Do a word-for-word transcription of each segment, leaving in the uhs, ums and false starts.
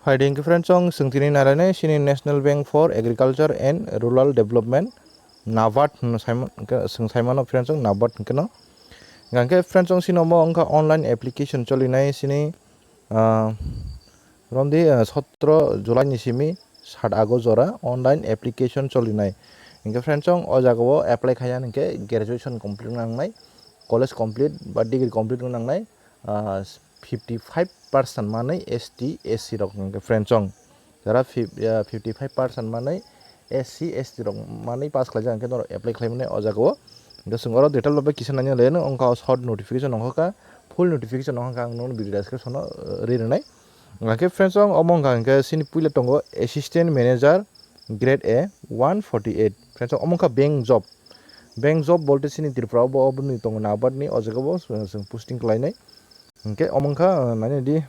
Hai di hwnkhe friends, chwng, chwng tini narainai chini National Bank for Agriculture and Rural Development, NABARD hwnwi saimano, hwnkhe chwng saimano friends, chwng NABARD hwnkhe no. Hwnkhe friends, chwng chini omo wngkha online application cholinai chini, ah, romdi, ah, sotro July ni simi sat August jora online application cholinai. Hwnkhe friends, chwng o jagao apply khaiya hwnkhe graduation complete wngnai, college complete ba degree complete wngnai, ah, fifty five percent manwi S T, S C rok hwnkhe friends, chwng jara fif-, ah, fifty five percent manwi S C, S T rok manwi pass khlaijak hwnkhe norok apply khlaimani o jagao. Hwnkhe chwng oro detail bai kisa naina le, wngkha o short notification wngkha, full notification wngkha, ang nono video description o, uh, ri rwnai. Hwnkhe friends, chwng omo wngkha hwnkhe chini puila tongo assistant manager grade A one forty eight. Friends, omo wngkha bank job. Bank job bolte chini Tripura o bo, oboni tongo NABARD ni, o jagao bo chwng, chwng posting khlainai. Hwnkhe omo wngkha, uh, naina di.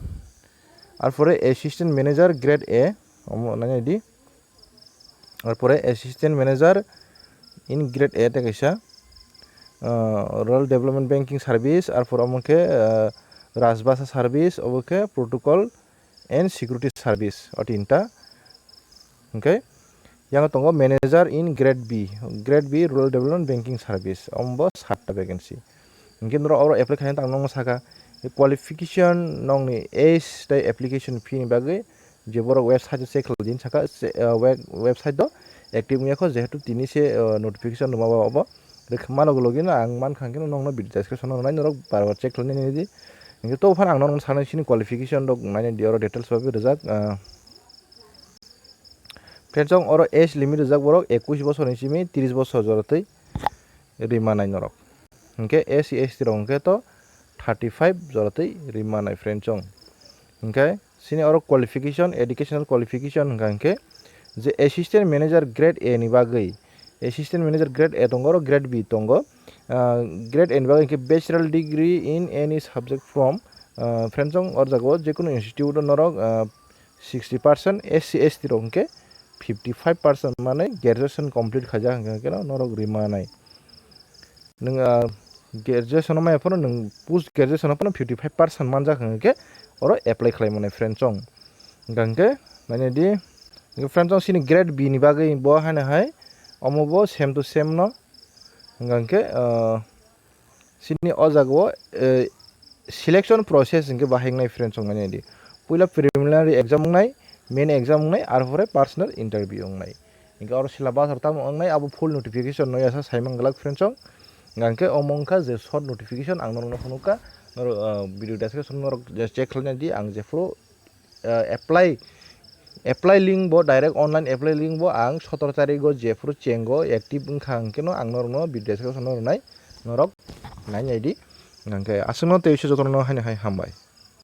Arpore assistant manager grade A, omo naina di. Arpore assistant manager in grade A tei kaisa, uh, rural development banking service, arpore omo khe, uh, Rajbhasa service, obo khe protocol and security service, o tinta. Hwnkhe yang tongo manager in grade B, grade B rural development banking service, omo bo satta vacancy. Hwnkhe norok oro apply khaina tang nokno saka, qualification nokni age tei application fee ni bagwi je borok website o check khlai di saka, se, uh, web-, website o active wngya kho, jehetu tini se, uh, notification rwma ba obo. Rwkha mano logi no ang mankha hwnkhe nokno video description o rwnai, norok bar bar check khlainai nini di. Hwnkhe to phano ang norokno sanai sini qualification rok nainai di, oro details bai rijak, ah, friends, chwng oro age limit rijak borok ekush bosor ni simi tris bosor jora twi ri manai norok. Hwnkhe S C, S T rok hwnkhe to thirty five jora twi ri manai friends, chwng. Hwnkhe chini oro qualification, educational qualification hwnkha hwnkhe je assistant manager grade A ni bagwi, assistant manager grade A tongo, oro grade B tongo. Ah, grade A ni bagwi hwnkhe bachelor degree in any subject from, ah, friends, chwng o jagao jekunu institute o norok, ah, sixty percent, S C, S T rok hwnkhe fifty five percent manwi graduation complete khaijak hwnkhe, hwnkhe norok ri manai. Nwng, ah, graduation o maya phano nwng post graduation o phano fifty five percent manjak hwnkhe oro apply khlai manai friends, chwng. Hwnkha hwnkhe naina di, hwnkhe friends, chwng chini grade B ni bagwi bo haino hai omo bo same to same no. Hwnkha hwnkhe, ah, chini o jagao, eh, selection process hwnkhe bahai wngnai friends, chwng naina di. Puila preliminary exam wngnai, main exam wngnai, arpore personal interview wngnai. Hwnkhe oro syllabus rok tamo wngnai, abo full notification no yasa saimang glak friends, chwng. Hwnkhe omo wngkha je short notification, ang norokno phunukha, norok, ah, video description norok check khlaina di, ang jephuru, ah, apply, apply link bo, direct online apply link bo ang sotoro tarik o jephuru chengo active wngkha hwnkhe no ang norokno video description o rwnai, norok nainai di. Hwnkhe aswkno tei jotono haino hai hambai.